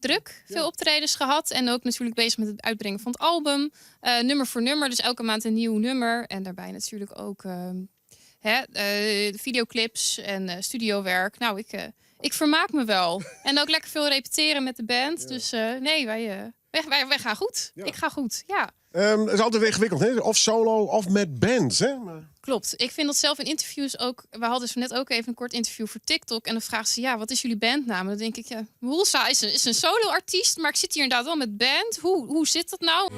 Druk. Veel optredens gehad. En ook natuurlijk bezig met het uitbrengen van het album. Nummer voor nummer. Dus elke maand een nieuw nummer. En daarbij natuurlijk ook hè, videoclips en studiowerk. Nou, ik vermaak me wel. En ook lekker veel repeteren met de band. Dus nee, wij gaan goed. Ik ga goed, ja. Het is altijd ingewikkeld, hè? Of solo of met band, hè? Maar Klopt. Ik vind dat zelf in interviews ook. We hadden zo net ook even een kort interview voor TikTok. En dan vraagt ze: "Ja, wat is jullie bandnaam?" En dan denk ik: ja, Woolsa is een solo-artiest, maar ik zit hier inderdaad wel met band. Hoe zit dat nou?